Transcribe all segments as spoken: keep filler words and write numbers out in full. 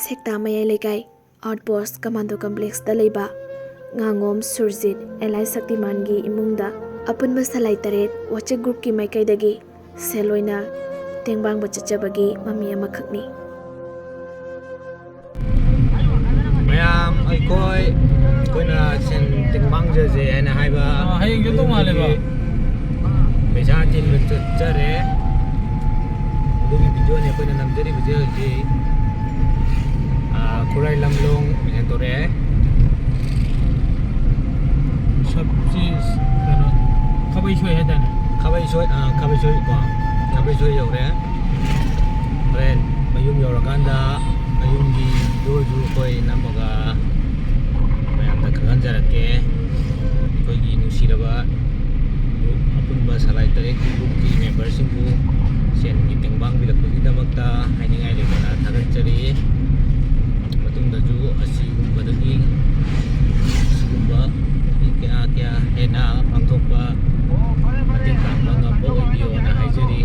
ꯁꯦꯛꯇꯥ ꯃꯌꯥꯏ ꯂꯩꯀꯥꯏ ꯑꯥꯎꯠꯄꯣꯁ ꯀꯃꯥꯟꯗꯣ ꯀꯝꯄ꯭ꯂꯦꯛꯁꯇ ꯂꯩꯕ ꯉꯥꯉꯣꯝ ꯁꯨꯔꯖꯤꯠ ꯑꯦꯂꯥꯏ ꯁꯛꯇꯤꯃꯥꯟꯒꯤ ꯏꯃꯨꯡꯗ ꯑꯄꯨꯟꯕ ꯁꯂꯥꯏ ꯇꯔꯦꯠ ꯋꯥꯆꯦꯞ ꯒ꯭ꯔꯨꯞꯀꯤ ꯃꯥꯏꯀꯩꯗꯒꯤ ꯁꯦꯜ ꯑꯣꯏꯅ ꯇꯦꯡꯕꯥꯡꯕ ꯆꯠꯆꯕꯒꯤ ꯃꯃꯤ ꯑꯃꯈꯛꯅꯤ꯫ ꯃꯌꯥꯝ ꯑꯩꯈꯣꯏ, ꯑꯩꯈꯣꯏꯅ ꯁꯦꯟ ꯇꯦꯡꯕꯥꯡꯖꯁꯦ ꯍꯥꯏꯅ ꯍꯥꯏꯕ ꯑꯥ, ꯍꯌꯦꯡ ꯆꯠꯇꯧ ꯃꯥꯜꯂꯦꯕ꯫ ꯑꯗꯨꯒꯤ ꯄꯩꯁꯥ ꯊꯤꯟꯕ ꯆꯠꯆꯔꯦ꯫ ꯑꯗꯨꯒꯤ ꯚꯤꯗꯤꯑꯣꯅꯤ ꯑꯩꯈꯣꯏꯅ ꯅꯝꯖꯔꯤꯕꯁꯦ ꯍꯧꯖꯤꯛ꯫ ꯑꯥ, ꯈꯨꯔꯥꯏ ꯂꯝꯂꯣꯡ ꯍꯦꯟꯗꯣꯔꯛꯑꯦ꯫ ꯁꯕ-, ꯁꯤ ꯀꯩꯅꯣ, ꯈꯥꯕꯩ ꯁꯣꯏ ꯍꯥꯏꯗꯥꯏꯅꯦ? ꯈꯥꯕꯩ ꯁꯣꯏ, ꯑꯥ, ꯈꯥꯕꯩ ꯁꯣꯏ ꯀꯣ, ꯈꯥꯕꯩ ꯁꯣꯏ ꯌꯧꯔꯦ꯫ ꯍꯣꯔꯦꯟ ꯃꯌꯨꯝ ꯌꯧꯔꯀꯥꯟꯗ ꯃꯌꯨꯝꯒꯤ ꯚꯤꯗꯤꯑꯣꯁꯨ ꯑꯩꯈꯣꯏ ꯅꯝꯃꯒ ꯃꯌꯥꯝꯗ ꯈꯪꯍꯟꯖꯔꯛꯀꯦ꯫ ꯑꯩꯈꯣꯏꯒꯤ ꯅꯨꯡꯁꯤꯔꯕ ꯒ꯭ꯔꯨꯞ ꯑꯄꯨꯟꯕ ꯁꯂꯥꯏ ꯇꯔꯦꯠꯀꯤ ꯒ꯭ꯔꯨꯞꯀꯤ ꯃꯦꯝꯕꯔꯁꯤꯡꯕꯨ ꯁꯦꯟꯒꯤ ꯇꯦꯡꯕꯥꯡꯕꯤꯔꯛꯄꯒꯤꯗꯃꯛꯇ ꯍꯥꯏꯅꯤꯡꯉꯥꯏ ꯂꯩꯇꯅ ꯊꯥꯒꯠꯆꯔꯤ꯫ ꯃꯇꯨꯡꯗꯁꯨ ꯑꯁꯤꯒꯨꯝꯕꯗꯒꯤ, ꯑꯁꯤꯒꯨꯝꯕ ꯃꯤ ꯀꯌꯥ ꯀꯌꯥ ꯍꯦꯟꯅ ꯄꯥꯡꯊꯣꯛꯄ, ꯃꯇꯦꯡ ꯄꯥꯡꯕ ꯉꯝꯕ ꯑꯣꯏꯕꯤꯌꯣꯅ ꯍꯥꯏꯖꯔꯤ꯫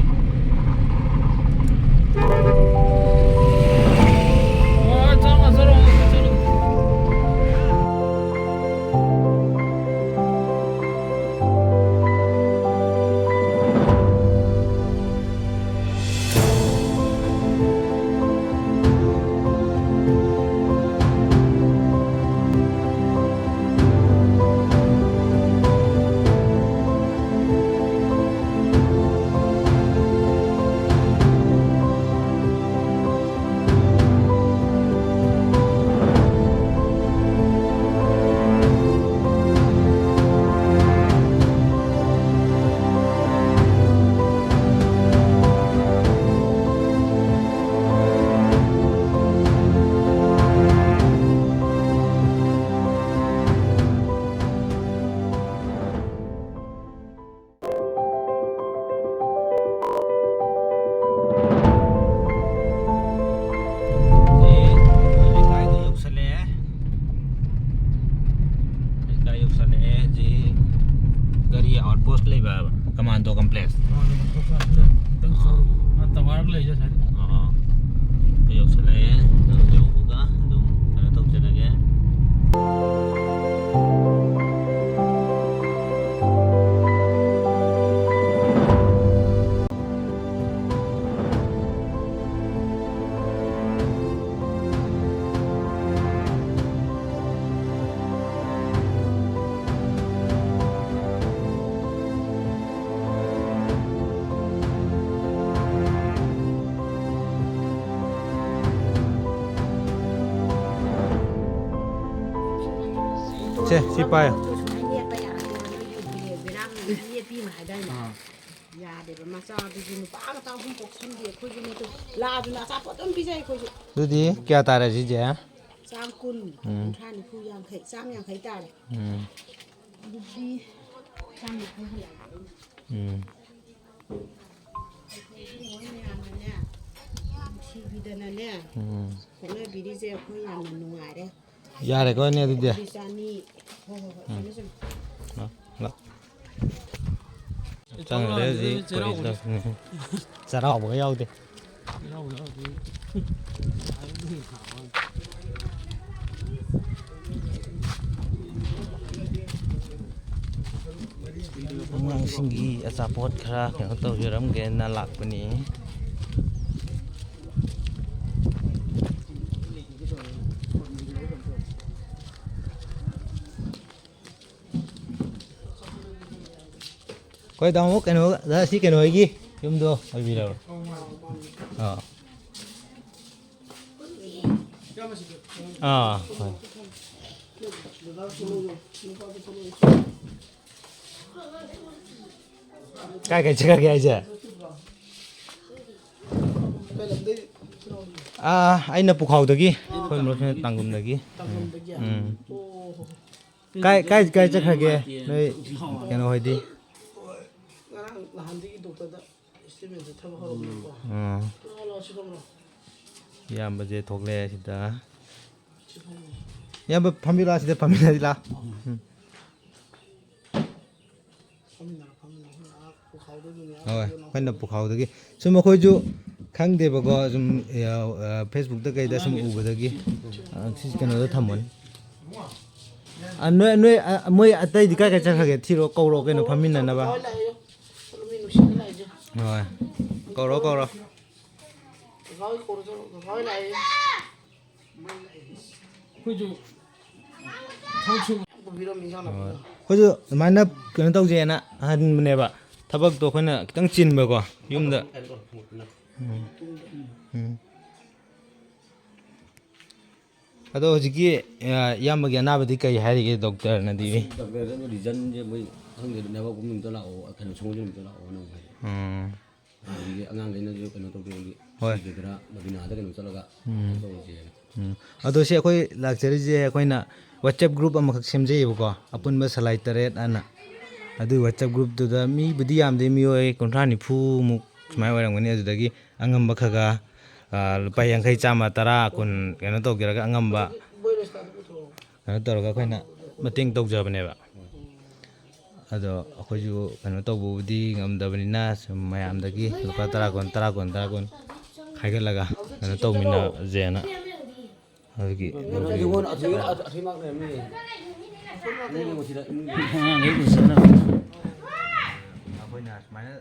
ꯂꯩꯀꯥꯏꯗ ꯌꯧꯁꯜꯂꯛꯑꯦ꯫ ꯂꯩꯀꯥꯏ ꯌꯧꯁꯜꯂꯛꯑꯦ꯫ ꯍꯧꯖꯤꯛ ꯒꯥꯔꯤ ꯑꯥꯎꯠ ꯄꯣꯁ ꯂꯩꯕ ꯀꯃꯥꯟꯗꯣ ꯀꯝꯄ꯭ꯂꯦꯛꯁ꯫ ꯈꯤꯇꯪ ꯆꯥꯎꯔ-, ꯑꯥ, ꯇꯋꯥꯔ ꯂꯩꯖ ꯁꯥꯏꯗ꯫ ꯑꯥ꯫ ꯌꯧꯁꯜꯂꯛꯑꯦ꯫ ꯑꯗꯨ ꯌꯧꯕꯒ ꯑꯗꯨꯝ ꯀꯩꯅꯣ ꯇꯧꯖꯔꯒꯦ꯫ ꯁꯦ, ꯁꯤ ꯄꯥꯏꯌꯣ꯫ ꯌꯥꯗꯦꯕ, ꯃꯆꯥꯗꯨꯁꯨ ꯅꯨꯄꯥ ꯃꯆꯥ ꯑꯍꯨꯝ ꯄꯣꯛꯁꯟꯗꯦ ꯑꯩꯈꯣꯏꯒꯤꯅꯦ꯫ ꯑꯗꯨ ꯂꯥꯛꯑꯁꯨꯅꯦ ꯑꯆꯥꯄꯣꯠ ꯑꯗꯨꯝ ꯄꯤꯖꯩ ꯑꯩꯈꯣꯏꯁꯨ꯫ ꯑꯗꯨꯗꯤ ꯀꯌꯥ ꯇꯥꯔꯦ ꯁꯤꯁꯦ? ꯆꯥꯝ ꯀꯨꯟ, ꯎꯝ꯫ ꯀꯨꯟꯊ꯭ꯔꯥ, ꯅꯤꯐꯨ, ꯌꯥꯡꯈꯩ, ꯆꯥꯝ ꯌꯥꯡꯈꯩ ꯇꯥꯔꯦ꯫ ꯎꯝ꯫ ꯑꯗꯨꯗꯤ ꯆꯥꯝ ꯌꯥꯡꯈꯩ ꯍꯜꯂꯛꯑꯒꯦ ꯑꯩꯅ꯫ ꯎꯝ꯫ ꯑꯩꯈꯣꯏ ꯏꯕꯨꯡꯉꯣ ꯃꯌꯥꯝꯅꯅꯦ, ꯅꯨꯡꯁꯤꯕꯤꯗꯅꯅꯦ, ꯎꯝ꯫ ꯍꯣꯠꯅꯕꯤꯔꯤꯁꯦ ꯑꯩꯈꯣꯏ ꯌꯥꯝꯅ ꯅꯨꯡꯉꯥꯏꯔꯦ꯫ ꯌꯥꯔꯦꯀꯣ, ꯏꯅꯦ, ꯑꯗꯨꯗꯤ? ꯆꯥꯅꯤ꯫ ꯍꯣꯏ, ꯍꯣꯏ, ꯍꯣꯏ, ꯎꯝ꯫ ꯆꯨꯝꯃꯦ, ꯆꯨꯝꯃꯦ꯫ ꯂꯥꯛ, ꯂꯥꯛ꯫ ꯆꯪꯈ꯭ꯔꯦ ꯍꯧꯖꯤꯛ ꯆꯩꯔꯥꯎꯕꯅꯤ꯫ ꯀꯔꯤꯅꯣ? ꯆꯩꯔꯥꯎꯕꯒ ꯌꯥꯎꯗꯦ꯫ ꯆꯩꯔꯥꯎꯕ ꯌꯥꯎꯗꯦ꯫ ꯑꯉꯥꯡꯁꯤꯡꯒꯤ ꯑꯆꯥꯄꯣꯠ ꯈꯔ ꯀꯩꯅꯣ ꯇꯧꯖꯔꯝꯒꯦꯅ ꯂꯥꯛꯄꯅꯤ꯫ ꯑꯩꯈꯣꯏ ꯇꯥꯃꯣ ꯀꯩꯅꯣ, ꯁꯤ ꯀꯩꯅꯣ ꯍꯣꯏꯒꯤ ꯌꯨꯝꯗꯣ ꯑꯣꯏꯕꯤꯔꯕ꯭ꯔꯣ? ꯑꯥ꯫ ꯑꯥ, ꯍꯣꯏ꯫ ꯀꯥꯏ ꯀꯥꯏ ꯆꯠꯈ꯭ꯔꯒꯦ ꯍꯥꯏꯁꯦ? ꯑꯥ, ꯑꯩꯅ ꯄꯨꯈꯥꯎꯗꯒꯤ, ꯑꯩꯈꯣꯏ ꯃꯔꯨꯞꯁꯤꯅ ꯇꯥꯡꯒꯨꯝꯗꯒꯤ꯫ ꯎꯝ꯫ ꯀꯥꯏ, ꯀꯥꯏ, ꯀꯥꯏ ꯆꯠꯈ꯭ꯔꯒꯦ ꯅꯣꯏ ꯀꯩꯅꯣ ꯍꯣꯏꯗꯤ? ꯉꯔꯥꯡ ꯅꯍꯥꯟꯗꯒꯤ ꯗꯣꯛꯇꯔꯗ ꯏꯁꯇꯤꯃꯦꯟꯗ ꯊꯕꯛ ꯍꯧꯔꯝꯃꯦꯀꯣ꯫ ꯎꯝ꯫ ꯂꯥꯛꯑꯣ, ꯂꯥꯛꯑꯣ, ꯁꯤ ꯐꯝꯃꯣ꯫ ꯏꯌꯥꯝꯕꯁꯦ ꯊꯣꯛꯂꯛꯑꯦ ꯁꯤꯗ꯫ ꯁꯤ ꯐꯝꯃꯣ꯫ ꯏꯌꯥꯝꯕ ꯐꯝꯕꯤꯔꯣ, ꯁꯤꯗ ꯐꯝꯃꯤꯟꯅꯁꯤ ꯂꯥꯛꯑꯣ꯫ ꯎꯝ꯫ ꯐꯝꯃꯤꯟꯅꯔꯣ, ꯐꯝꯃꯤꯟꯅꯔꯣ꯫ ꯑꯥ, ꯄꯨꯈꯥꯎꯗꯒꯤꯅꯦ, ꯑꯥ, ꯍꯣꯏ, ꯀꯩꯅꯣ ꯑꯩꯈꯣꯏꯅ ꯄꯨꯈꯥꯎꯗꯒꯤ꯫ ꯁꯨꯝ ꯑꯩꯈꯣꯏꯁꯨ ꯈꯪꯗꯦꯕꯀꯣ, ꯁꯨꯝ, ꯑ, ꯑ, Facebook-ꯇ ꯀꯩꯗ ꯁꯨꯝ ꯎꯕꯗꯒꯤ, ꯑ, ꯁꯤ ꯀꯩꯅꯣꯗ ꯊꯝꯃꯣꯅꯦ꯫ ꯑ, ꯅꯣꯏ, ꯅꯣꯏ, ꯑ, ꯃꯣꯏ ꯑꯇꯩꯗꯤ ꯀꯥꯏ ꯀꯥꯏ ꯆꯠꯈ꯭ꯔꯒꯦ? ꯊꯤꯔꯣ, ꯀꯧꯔꯣ ꯀꯩꯅꯣ, ꯐꯝꯃꯤꯟꯅꯅꯕ꯫ ꯍꯣꯏ, ꯂꯥꯛꯑꯦ꯫ ꯆꯠꯂꯣ, ꯃꯤ ꯅꯨꯡꯁꯤꯠꯅ ꯂꯥꯛꯏꯁꯦ꯫ ꯍꯣꯏ, ꯀꯧꯔꯣ, ꯀꯧꯔꯣ꯫ ꯀꯀꯥ ꯍꯣꯏ ꯀꯧꯔꯣ, ꯆꯠꯂꯣ, ꯀꯀꯥ ꯍꯣꯏ ꯂꯥꯛꯑꯦ꯫ ꯑꯩꯈꯣꯏꯁꯨ ꯊꯕꯛ ꯁꯨꯕ꯫ ꯄꯨꯕꯤꯔꯝꯃꯤ ꯏꯟꯖꯥꯡ ꯅꯥꯄꯤꯗꯣ꯫ ꯍꯣꯏ꯫ ꯑꯩꯈꯣꯏꯁꯨ ꯑꯗꯨꯃꯥꯏꯅ ꯀꯩꯅꯣ ꯇꯧꯁꯦꯅ ꯍꯟꯕꯅꯦꯕ꯫ ꯊꯕꯛꯇꯣ ꯑꯩꯈꯣꯏꯅ ꯈꯤꯇꯪ ꯆꯤꯟꯕꯀꯣ, ꯌꯨꯝꯗ꯫ ꯎꯝ꯫ ꯎꯝ꯫ ꯑꯗꯣ ꯍꯧꯖꯤꯛꯀꯤ, ꯑ, ꯏꯌꯥꯝꯕꯒꯤ ꯑꯅꯥꯕꯗꯤ ꯀꯩ ꯍꯥꯏꯔꯤꯒꯦ ꯗꯣꯛꯇꯔꯅꯗꯤ? ꯗꯣꯛꯇꯔꯗ ꯔꯤꯖꯟꯁꯦ ꯃꯣꯏ ꯈꯪꯗꯦ, ꯅꯦꯕꯥꯛ ꯅꯨꯃꯤꯠꯇ ꯂꯥꯛꯑꯣ, ꯀꯩꯅꯣ, ꯁꯒꯣꯜꯁꯦꯜ ꯅꯨꯃꯤꯠꯇ ꯂꯥꯛꯑꯣ ꯅꯪ ꯍꯥꯏ꯫ ꯎꯝ꯫ ꯑꯗꯒꯤ ꯑꯉꯥꯡꯈꯩꯅꯁꯨ ꯀꯩꯅꯣ ꯇꯧꯗꯦ, ꯍꯣꯏ꯫ ꯁꯤꯒꯤꯗ꯭ꯔꯥ ꯕꯕꯤꯅꯥꯗ ꯀꯩꯅꯣ ꯆꯠꯂꯒ ꯎꯝ꯫ ꯇꯧꯔꯁꯦꯅ꯫ ꯎꯝ꯫ ꯑꯗꯣ ꯁꯤ ꯑꯩꯈꯣꯏ ꯂꯥꯛꯆꯔꯤꯁꯦ, ꯑꯩꯈꯣꯏꯅ WhatsApp group ꯑꯃꯈꯛ ꯁꯦꯝꯖꯩꯌꯦꯕꯀꯣ, ꯑꯄꯨꯟꯕ ꯁꯂꯥꯏ ꯇꯔꯦꯠ ꯑꯅ꯫ ꯑꯗꯨꯒꯤ WhatsApp group-ꯇꯨꯗ ꯃꯤꯕꯨꯗꯤ ꯌꯥꯝꯗꯦ, ꯃꯤꯑꯣꯏ ꯀꯨꯟꯊ꯭ꯔꯥ ꯅꯤꯐꯨꯃꯨꯛ ꯁꯨꯃꯥꯏꯅ ꯑꯣꯏꯔꯝꯒꯅꯤ꯫ ꯑꯗꯨꯗꯒꯤ ꯑꯉꯝꯕ ꯈꯔ ꯈꯔ, ꯑ, ꯂꯨꯄꯥ ꯌꯥꯡꯈꯩ, ꯆꯥꯝꯃ, ꯇꯔꯥ, ꯀꯨꯟ ꯀꯩꯅꯣ ꯇꯧꯒꯦꯔꯒ ꯑꯉꯝꯕ ꯀꯩꯅꯣ ꯇꯧꯔꯒ ꯑꯩꯈꯣꯏꯅ ꯃꯇꯦꯡ ꯇꯧꯖꯕꯅꯦꯕ꯫ ꯑꯗꯣ ꯑꯩꯈꯣꯏꯁꯨ ꯀꯩꯅꯣ ꯇꯧꯕꯕꯨꯗꯤ ꯉꯝꯗꯕꯅꯤꯅ, ꯁꯨꯝ ꯃꯌꯥꯝꯗꯒꯤ ꯂꯨꯄꯥ ꯇꯔꯥ, ꯀꯨꯟ, ꯇꯔꯥ, ꯀꯨꯟ, ꯇꯔꯥ, ꯀꯨꯟ ꯈꯥꯏꯒꯠꯂꯒ ꯀꯩꯅꯣ ꯇꯧꯃꯤꯟꯅꯁꯦꯅ꯫ ꯑꯗꯨꯒꯤ ꯑꯉꯥꯡꯈꯩ ꯎꯁꯤꯠꯅꯕ꯫ ꯑꯩꯈꯣꯏꯅ ꯁꯨꯃꯥꯏꯅ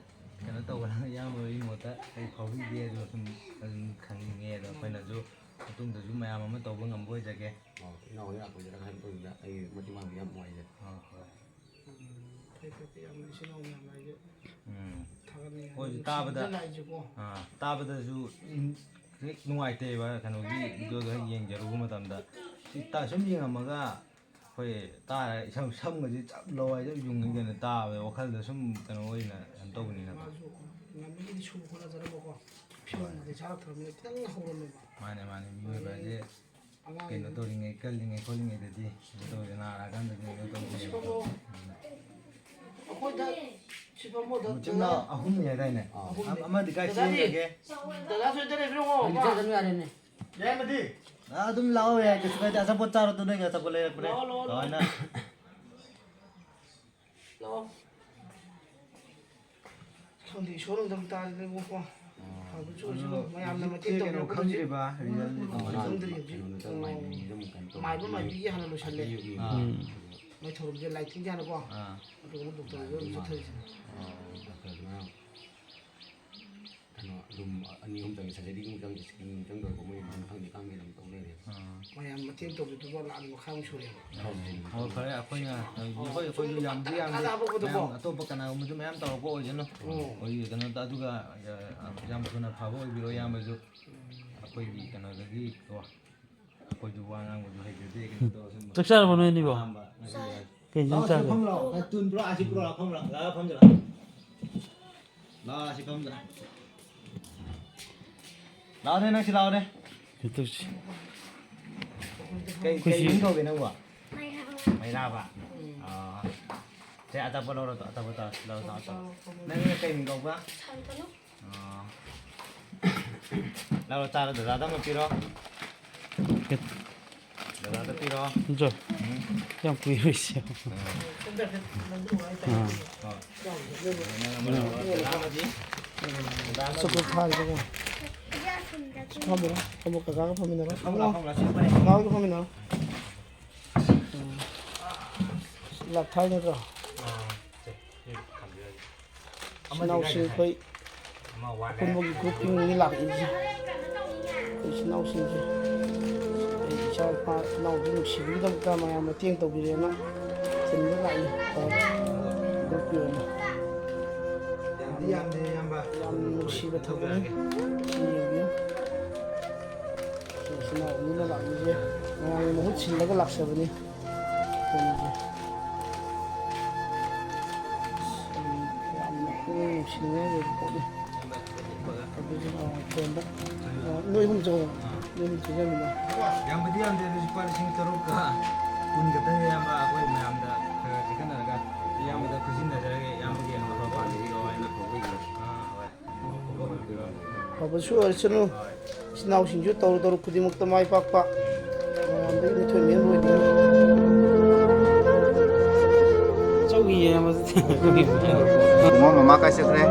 ꯀꯩꯅꯣ ꯇꯧꯕ, ꯏꯌꯥꯝꯕꯒꯤ ꯃꯣꯠꯇ ꯀꯩ ꯐꯥꯎꯕꯤꯒꯦ? ꯑꯗꯣ ꯁꯨꯝ ꯑꯗꯨꯝ ꯈꯪꯅꯤꯡꯉꯦ꯫ ꯑꯗꯣ ꯑꯩꯈꯣꯏꯅꯁꯨ ꯃꯇꯨꯡꯗꯁꯨ ꯃꯌꯥꯝ ꯑꯃ ꯇꯧꯕ ꯉꯝꯕ ꯑꯣꯏꯖꯒꯦ꯫ ꯑꯣ, ꯏꯅꯥꯎ ꯍꯣꯏ ꯂꯥꯛꯄꯁꯤꯗ ꯍꯥꯏꯕ ꯃꯇꯨꯡꯗ ꯑꯩ ꯃꯇꯦꯡ ꯄꯥꯡꯕ ꯌꯥꯝ ꯅꯨꯡꯉꯥꯏꯖꯔꯦ꯫ ꯑꯥ, ꯍꯣꯏ꯫ ꯎꯝ, ꯐꯩ, ꯐꯩ, ꯐꯩ, ꯌꯥꯝꯅ ꯏꯆꯤꯟ ꯏꯅꯥꯎ ꯃꯌꯥꯝ ꯍꯥꯏꯁꯦ ꯎꯝ꯫ ꯊꯥꯒꯠꯅꯤꯡꯉꯦ꯫ ꯑꯩꯈꯣꯏꯁꯨ ꯍꯥꯏꯗꯤ ꯇꯥꯕꯗ, ꯅꯨꯡꯁꯤꯕꯅ ꯂꯥꯛꯏꯁꯦꯀꯣ꯫ ꯑꯥ, ꯇꯥꯕꯗꯁꯨ ꯍꯦꯛ ꯅꯨꯡꯉꯥꯏꯇꯦꯕ, ꯀꯩꯅꯣꯒꯤ video-ꯗꯣ ꯍꯦꯛ ꯌꯦꯡꯖꯔꯨꯕ ꯃꯇꯝꯗ꯫ ꯁꯤ ꯇꯥ-, ꯁꯨꯝ ꯌꯦꯡꯉꯝꯃꯒ ꯑꯩꯈꯣꯏ ꯇꯥꯔ ꯏꯁꯝ, ꯁꯝꯒꯁꯦ ꯆꯞ ꯂꯧ ꯍꯥꯏꯗ ꯌꯨꯡꯉꯤꯗꯅ ꯇꯥꯕꯗ ꯋꯥꯈꯜꯗ ꯁꯨꯝ ꯀꯩꯅꯣ ꯑꯣꯏꯅ ꯀꯩꯅꯣ ꯇꯧꯕꯅꯤꯅꯀꯣ꯫ ꯃꯥꯁꯨ ꯉꯝꯃꯤꯉꯩꯗꯤ ꯁꯨꯕ ꯍꯣꯠꯅꯖꯔꯝꯃꯣꯀꯣ꯫ ꯐꯤꯔꯣꯟꯒꯗꯤ ꯆꯥꯔꯛꯇ꯭ꯔꯕꯅꯤꯅ ꯈꯤꯇꯪ ꯍꯧꯔꯝꯃꯦꯕ꯫ ꯃꯥꯅꯦ, ꯃꯥꯅꯦ, ꯃꯤꯑꯣꯏꯕ ꯍꯥꯏꯁꯦ ꯑꯉꯥꯡ ꯀꯩꯅꯣ ꯇꯧꯔꯤꯉꯩ, ꯀꯜꯂꯤꯉꯩ ꯈꯣꯠꯂꯤꯉꯩꯗꯗꯤ ꯀꯩꯅꯣ ꯇꯧꯗꯦ, ꯅꯥꯔꯛꯑꯀꯥꯟꯗꯗꯤ ꯀꯩꯅꯣ ꯇꯧꯗꯦ꯫ ꯁꯤꯕꯨ ꯑꯩꯈꯣꯏꯗ ꯁꯤꯐꯝ ꯃꯣꯏꯗ ꯃꯆꯤꯟ ꯃꯅꯥꯎ ꯑꯍꯨꯝꯅꯤ ꯍꯥꯏꯗꯥꯏꯅꯦ? ꯑꯍꯨꯝꯅꯤ꯫ ꯑꯃꯗꯤ ꯀꯥꯏ ꯗꯗꯥꯗꯤ? ꯆꯦꯟꯈ꯭ꯔꯒꯦ? ꯗꯗꯥ ꯊꯣꯏꯗ ꯂꯩꯕꯤꯔꯣ, ꯃꯥ? ꯍꯧꯖꯤꯛ ꯆꯠꯂꯨ ꯌꯥꯔꯦꯅꯦ꯫ ꯌꯥꯏꯃꯗꯤ? ꯑꯥ, ꯑꯗꯨꯝ ꯂꯥꯛꯑꯣ, ꯌꯥꯏ, ꯀꯩꯁꯨ ꯀꯥꯏꯗꯦ꯫ ꯑꯆꯥꯄꯣꯠ ꯆꯥꯔꯣ, ꯑꯗꯨ ꯅꯣꯏꯒꯤ ꯑꯆꯥꯄꯣꯠ ꯂꯩꯔꯛꯄꯅꯦ꯫ ꯂꯥꯛꯑꯣ, ꯂꯥꯛꯑꯣ, ꯂꯥꯛꯑꯣ꯫ ꯀꯃꯥꯏꯅ? ꯂꯥꯛꯑꯣ꯫ ꯈꯪꯗꯦ, ꯏꯁꯣꯔ ꯑꯃꯗꯪ ꯇꯥꯔꯦꯗꯅꯀꯣ꯫ ꯑꯥ꯫ ꯐꯕ ꯑꯣꯏꯁꯅꯨ, ꯃꯌꯥꯝꯅ ꯃꯇꯦꯡ ꯍꯧꯖꯤꯛꯇꯤ ꯀꯩꯅꯣ ꯇꯧꯕꯤꯔꯛꯄꯗꯨꯁꯨ ꯈꯪꯗ꯭ꯔꯤꯕ, ꯔꯤꯖꯜ ꯈꯪꯗ꯭ꯔꯤ ꯍꯧꯖꯤꯛ꯫ ꯀꯩꯅꯣꯗ ꯃꯥꯏꯕꯤ ꯑꯃꯨꯛ ꯀꯩꯅꯣ ꯇꯧꯕ꯫ ꯃꯥꯏꯕ ꯃꯥꯏꯕꯤꯒꯤ ꯍꯥꯟꯅ ꯂꯣꯏꯁꯜꯂꯦ꯫ ꯑꯥ꯫ ꯃꯣꯏ ꯊꯧꯔꯝꯁꯦ ꯂꯥꯏꯊꯤꯡꯁꯦ ꯍꯥꯟꯅꯀꯣ꯫ ꯑꯥ꯫ ꯑꯗꯨꯒ ꯑꯃꯨꯛ ꯗꯣꯛꯇꯔꯗ ꯑꯗꯨꯝ ꯆꯠꯊꯔꯤꯁꯤꯅꯦ꯫ ꯑꯥ, ꯗꯣꯛꯇꯔꯗꯨꯅ ꯀꯩꯅꯣ, ꯔꯨꯝ ꯑꯅꯤ ꯑꯍꯨꯝ ꯆꯪꯉꯦ, ꯁꯔꯖꯔꯤꯒꯤ ꯑꯃꯨꯛ ꯆꯪꯉꯦ, ꯁ꯭ꯀꯦꯟ ꯑꯃꯨꯛ ꯆꯪꯗꯧꯔꯦꯀꯣ, ꯃꯣꯏ ꯃꯊꯪ ꯃꯊꯪꯗꯤ ꯀꯥꯡ ꯃꯦꯟ ꯑꯃꯨꯛ ꯇꯧ ꯂꯩꯔꯦ꯫ ꯑꯥ꯫ ꯃꯌꯥꯝ ꯃꯇꯦꯡ ꯇꯧꯕꯤꯗꯨꯕ ꯂꯥꯛ ꯑꯅꯤ ꯃꯈꯥꯏꯃꯨꯛ ꯁꯨꯔꯦꯕ꯫ ꯍꯣꯏ, ꯐꯔꯦ, ꯑꯩꯈꯣꯏꯅ, ꯑꯩꯈꯣꯏ, ꯑꯩꯈꯣꯏꯁꯨ ꯌꯥꯝꯗꯤ ꯌꯥꯝꯗꯦ꯫ ꯀꯥꯟꯅꯕ ꯄꯣꯠꯇꯣ꯫ ꯃꯌꯥꯝ ꯑꯇꯣꯞꯄ ꯀꯅꯥꯒꯨꯝꯕꯁꯨ ꯃꯌꯥꯝ ꯇꯧꯔꯛꯄ ꯑꯣꯏꯁꯅꯨ꯫ ꯎꯝ꯫ ꯑꯩꯈꯣꯏꯒꯤ ꯀꯩꯅꯣꯗ, ꯑꯗꯨꯒ, ꯑ, ꯌꯥꯝ ꯊꯨꯅ ꯐꯕ ꯑꯣꯏꯕꯤꯔꯣ, ꯏꯌꯥꯝꯕꯁꯨ꯫ ꯑꯩꯈꯣꯏꯒꯤ ꯀꯩꯅꯣꯗꯒꯤ ꯀꯣ, ꯑꯩꯈꯣꯏꯁꯨ ꯋꯥ ꯉꯥꯡꯕꯁꯨ ꯍꯩꯖꯗꯦ, ꯀꯩꯅꯣ ꯇꯧꯔꯁꯨ꯫ ꯆꯥꯛ ꯆꯥꯔꯕꯣ ꯅꯣꯏ ꯑꯅꯤꯕꯣ? ꯑꯍꯥꯟꯕ ꯉꯁꯤ ꯀꯩ ꯏꯟꯖꯥꯡ ꯂꯥꯛꯑꯣ, ꯁꯤ ꯆꯥꯒꯦ? ꯐꯝ ꯂꯥꯛꯑꯣ꯫ ꯇꯨꯟ ꯄꯨꯔꯥ ꯑꯁꯤ ꯄꯨꯔꯥ ꯐꯝ ꯂꯥꯛꯑꯣ꯫ ꯂꯥꯛꯑꯣ, ꯐꯝꯁꯤ ꯂꯥꯛꯑꯣ꯫ ꯂꯥꯛꯑꯣ, ꯁꯤ ꯐꯝꯁꯤ ꯂꯥꯛꯑꯣ꯫ ꯂꯥꯛꯑꯣꯅꯦ, ꯅꯪ ꯁꯤ ꯂꯥꯛꯑꯣꯅꯦ꯫ ꯀꯩ ꯇꯧꯁꯤ? ꯀꯩ, ꯑꯩꯈꯣꯏ ꯀꯩ ꯁꯤ ꯃꯤꯡ ꯀꯧꯒꯦ ꯅꯪꯕꯣ? ꯃꯩꯔꯥꯕ꯫ ꯃꯩꯔꯥꯕ? ꯎꯝ꯫ ꯑꯥ꯫ ꯁꯦ, ꯑꯆꯥꯄꯣꯠ ꯂꯧꯔꯣ, ꯑꯆꯥꯄꯣꯠ ꯆꯥꯔꯣ, ꯂꯧꯔꯣ, ꯆꯥꯔꯣ, ꯆꯥꯔꯣ꯫ ꯅꯪ ꯀꯩ ꯃꯤꯡ ꯀꯧꯕ? ꯁꯥꯟꯇꯅꯨ꯫ ꯑꯥ꯫ ꯂꯧꯔꯣ, ꯆꯥꯔꯣ, ꯗꯗꯥꯗ ꯑꯃ ꯄꯤꯔꯣ꯫ ꯗꯗꯥꯗ ꯄꯤꯔꯣ꯫ ꯖꯣ꯫ ꯎꯝ꯫ ꯌꯥꯝ ꯀꯨꯏꯔꯣꯏꯁꯦ꯫ ꯑꯥ꯫ ꯑꯥ꯫ ꯍꯣꯏ꯫ ꯅꯪ ꯑꯃ ꯂꯧꯔꯣ, ꯗꯗꯥ ꯑꯃꯗꯤ꯫ ꯗꯗꯥ ꯑꯃꯗꯤ꯫ ꯆꯣꯀ꯭ꯂꯦꯠ ꯊꯥꯔꯤꯗꯨꯕꯨ꯫ ꯁꯤ ꯐꯝꯃꯤꯔꯣ? ꯐꯝꯃꯣ, ꯀꯀꯥꯒ ꯐꯝꯃꯤꯟꯅꯔꯣ꯫ ꯐꯝꯃꯨ ꯂꯥꯎ, ꯐꯝꯃꯨ ꯂꯥꯎ, ꯁꯤ ꯐꯝꯃꯨ꯫ ꯀꯀꯥꯒ ꯐꯝꯃꯤꯟꯅꯔꯣ꯫ ꯎꯝ꯫ ꯂꯥꯞꯊꯥꯏ ꯅꯠꯇ꯭ꯔꯣ? ꯑꯥ, ꯁꯦ, ꯁꯤ ꯊꯝꯕꯤꯔꯒꯦ꯫ ꯏꯆꯤꯟ ꯏꯅꯥꯎꯁꯤꯡ ꯑꯩꯈꯣꯏ ꯑꯄꯨꯟꯕꯒꯤ ꯒ꯭ꯔꯨꯞꯀꯤ ꯃꯤꯡꯅꯤ ꯂꯥꯛꯏꯁꯦ꯫ ꯑꯩꯈꯣꯏ ꯏꯆꯤꯟ ꯏꯅꯥꯎꯁꯤꯡꯁꯦ꯫ ꯑꯩ ꯏꯆꯥ ꯏꯄꯥ ꯏꯅꯥꯎꯗꯤ ꯅꯨꯡꯁꯤꯕꯒꯤꯗꯃꯛꯇ ꯃꯌꯥꯝ ꯃꯇꯦꯡ ꯇꯧꯕꯤꯔꯦꯅ ꯊꯤꯟꯕ ꯂꯥꯛꯏ꯫ ꯒ꯭ꯔꯨꯞꯀꯤ ꯑꯣꯏꯅ꯫ ꯌꯥꯝꯗꯤ ꯌꯥꯝꯗꯦ, ꯏꯌꯥꯝꯕ꯫ ꯌꯥꯝ ꯅꯨꯡꯁꯤꯕ ꯊꯕꯛꯅꯤ꯫ ꯁꯤ ꯌꯦꯡꯕꯤꯌꯨ꯫ ꯏꯆꯤꯟ ꯏꯅꯥꯎ ꯑꯅꯤꯅ ꯂꯥꯛꯂꯤꯁꯦ ꯃꯌꯥꯝꯒꯤ ꯃꯍꯨꯠ ꯁꯤꯜꯂꯒ ꯂꯥꯛꯆꯕꯅꯤ꯫ ꯀꯩꯅꯣꯁꯦ꯫ ꯌꯥꯝꯅ ꯄꯨꯛꯅꯤꯡ ꯅꯨꯡꯁꯤꯅꯤꯡꯉꯥꯏ ꯑꯣꯏꯕ ꯄꯣꯠꯅꯤ꯫ ꯑꯗꯨꯁꯨ, ꯑ, ꯊꯣꯡꯕ, ꯑ, ꯅꯣꯏ ꯑꯍꯨꯝ ꯆꯪꯉꯣ꯫ ꯅꯣꯏ ꯑꯍꯨꯝ ꯆꯪꯁꯤꯟꯃꯤꯟꯅꯧ꯫ ꯌꯥꯝꯕꯗꯤ ꯌꯥꯝꯗꯦ, ꯑꯗꯨ ꯂꯨꯄꯥ ꯂꯤꯁꯤꯡ ꯇꯔꯨꯛꯀ ꯀꯨꯟ ꯈꯛꯇꯅꯤ, ꯏꯌꯥꯝꯕ꯫ ꯑꯩꯈꯣꯏ ꯃꯌꯥꯝꯗ ꯈꯔ ꯈꯔ ꯈꯦꯠꯅꯔꯒ ꯏꯌꯥꯝꯕꯗ ꯈꯨꯠꯁꯤꯟꯅꯖꯔꯒꯦ, ꯏꯌꯥꯝꯕꯒꯤ ꯑꯐꯕ ꯄꯥꯝꯕꯤꯔꯣ ꯍꯥꯏꯅ꯫ ꯑꯥ, ꯍꯣꯏ꯫ ꯐꯕꯁꯨ ꯑꯣꯏꯔꯁꯅꯨ꯫ ꯏꯆꯤꯟ ꯏꯅꯥꯎꯁꯤꯡꯁꯨ ꯇꯧꯔꯨ ꯇꯧꯔꯨ ꯈꯨꯗꯤꯡꯃꯛꯇ ꯃꯥꯏ ꯄꯥꯛꯄ꯫ ꯃꯌꯥꯝꯗꯒꯤ ꯃꯤꯊꯣꯏ ꯃꯍꯦꯟꯕ ꯑꯣꯏꯗꯣꯏꯅꯤ꯫ ꯆꯧꯒꯤ ꯌꯦꯡꯕꯁꯦ꯫ ꯄꯨꯡꯉꯣ ꯃꯃꯥ ꯀꯥꯏ ꯆꯠꯈ꯭ꯔꯦ?